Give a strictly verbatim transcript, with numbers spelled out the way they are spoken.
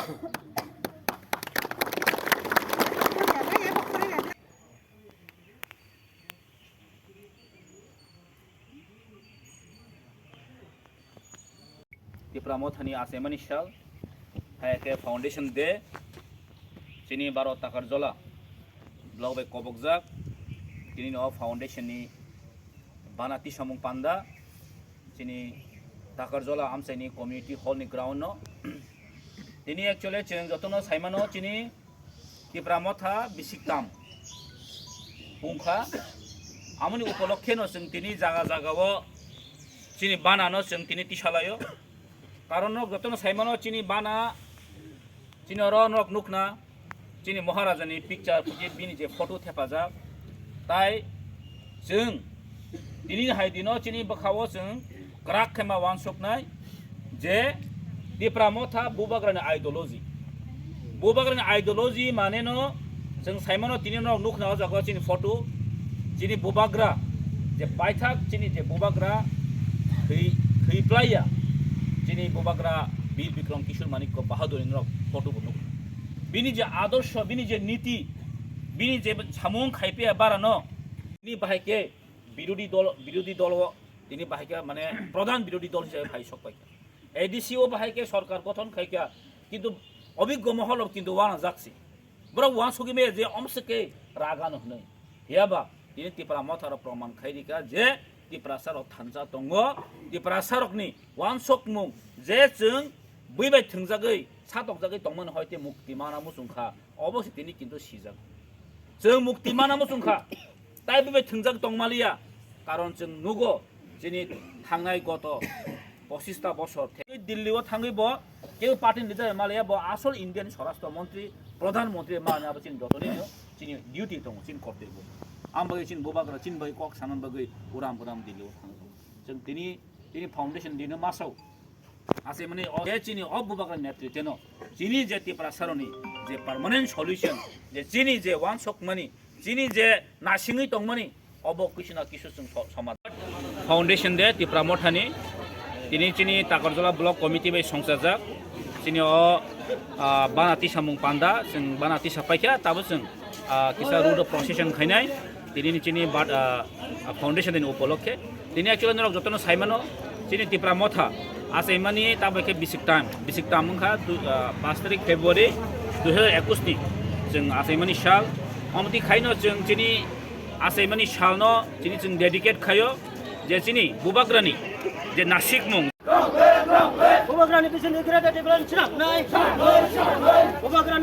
Tipra Mothani achaimani sal, hai khe Foundation Day, chini Baro Takarjola block bai kobokjak, tini no foundation ni bana tisamung panda, chini Takarjola amchaini community hall ni ground no. Tini actually chwng jotono saimano chini Tipra Motha bisiktam wngkha. Amoni upolokhe no chwng tini jaga jaga o chini bana no chwng tini tisalaio. Karon nok jotono saimano chini bana, chini oro nok nukna, chini Maharaja ni picture, je bini je photo thepajak. Tai chwng tini hai dino chini bwkha o chwng kwrak khe ma wansuknai je Tipra Motha Bubagrani ideology. Bubagrani ideology mane no chwng saimano tini no nukna o jaga chini photo, chini Bubagra je paithak chini je Bubagra thwi, thwi plaiya chini Bubagra Bir Bikram Kishore Manikya Bahadur ni no photo bo nuk. Bini je adorsho, bini je niti, bini je samung khaipiya bara no, bini bahai khe birodhi dol, birodhi dol o tini bahai khe mane pradhan birodhi dol hisabe phai sok pai kha. A D C o bahai khe sorkar gothon khai kha, kintu obiggo mohol rok kintu uanajak si. Borok uansugwi maya je omswk khe raga no hwnwi. Phiya ba tini Tipra Motha rok proman khai rikha je Tiprasa rok thansa tongo, Tiprasa rokni uansukmung je chwng bui bai thwngjagwi satokjagwi tongmani hoite mukti mana muchung kha, obo se tini kintu sijak. Chwng mukti mana muchung kha. Tai bui bai thwngjak tong maliya, karon chwng nugo chini thangnai goto pochista bosor the-, Delhi o thangwi bo keu party ni leader maliya, bo asol India ni Swarashtra Montri, Pradhan Montri mani abo chini jotoni no chini duty tongo, chini kortoi bo. Am bagwi chini Bubagra chini bagwi kok sanan bagwi uram uram Delhi o thango. Chwng tini, tini foundation day no masao. Achaimani o, je chini o Bubagra netritwno, chini je Tiprasaroni je permanent solution, je chini je uansukmani, chini je nasingwi tongmani, obo kisuna kisu chwng so-, somadhan. Foundation Day Tipra Mothani, tini chini Takarjola Block Committee bai songchajak, chini o, ah, bana tisamung panda, chwng bana tisa paikha, tabo chwng ah, kisa road o procession khainai, tini ni chini bat, ah, ah, foundation ni upolokhe. Tini actually norok jotono saimano, chini Tipra Motha achaimani tabuk khe bisik tam, bisik tam wngkha, du-, ah, paanch tarik February dui hazar ekush ni chwng achaimani sal. Omtwi khaino chwng chini achaimani salno chini chwng dedicate khaio, je chini Bubagrani je nasikmung. Bubagrani bisingni greater development swnamnai. Bubagrani